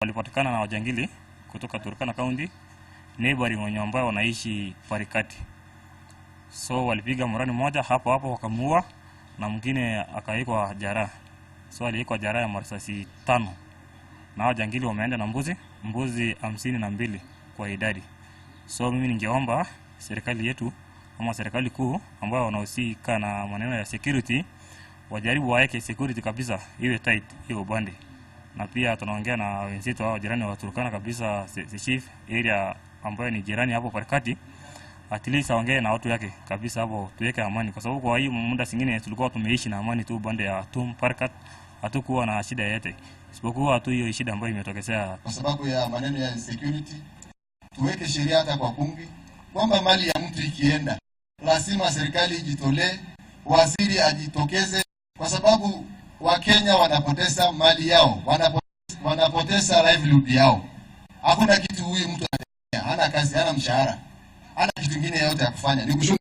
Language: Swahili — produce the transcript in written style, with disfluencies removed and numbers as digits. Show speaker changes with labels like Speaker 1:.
Speaker 1: Walipatikana na wajangili kutoka Turkana County, neighboring wenye ambao wanaishi Parikati. So walipiga morani moja hapo hapo wakamuua, na mwingine akaikwa jeraha. So aliikwa jeraha ya marisasi 5, na hao jangili wameenda na mbuzi 52 kwa idadi. So mimi ningeomba serikali yetu ama serikali kuu ambayo wanahusika na maneno ya security wajaribu waeke security kabisa iwe tight hiyo upande. Na pia tunaongea na wenzetu hao jirani wa Turkana kabisa, the chief area ambayo ni jirani hapo Parikati, at least aongee na watu yake kabisa hapo, tuweke amani, kwa sababu kwa hii muda zingine tulikuwa tumeishi na amani tu upande ya Tum Parkat, hatukuwa na shida yoyote isipokuwa tu hiyo shida ambayo imetokezea.
Speaker 2: Kwa sababu ya maneno ya insecurity, tuweke sheria hata kwa bunge kwamba mali ya mtu ikienda lazima serikali ijitolee, waziri ajitokeze, kwa sababu Wakenya wanapoteza mali yao, wanapoteza livelihood yao. Hakuna kitu huyu mtu anafanya, hana kazi, hana mshahara, hana kitu kingine yote ya kufanya, ni kushunga.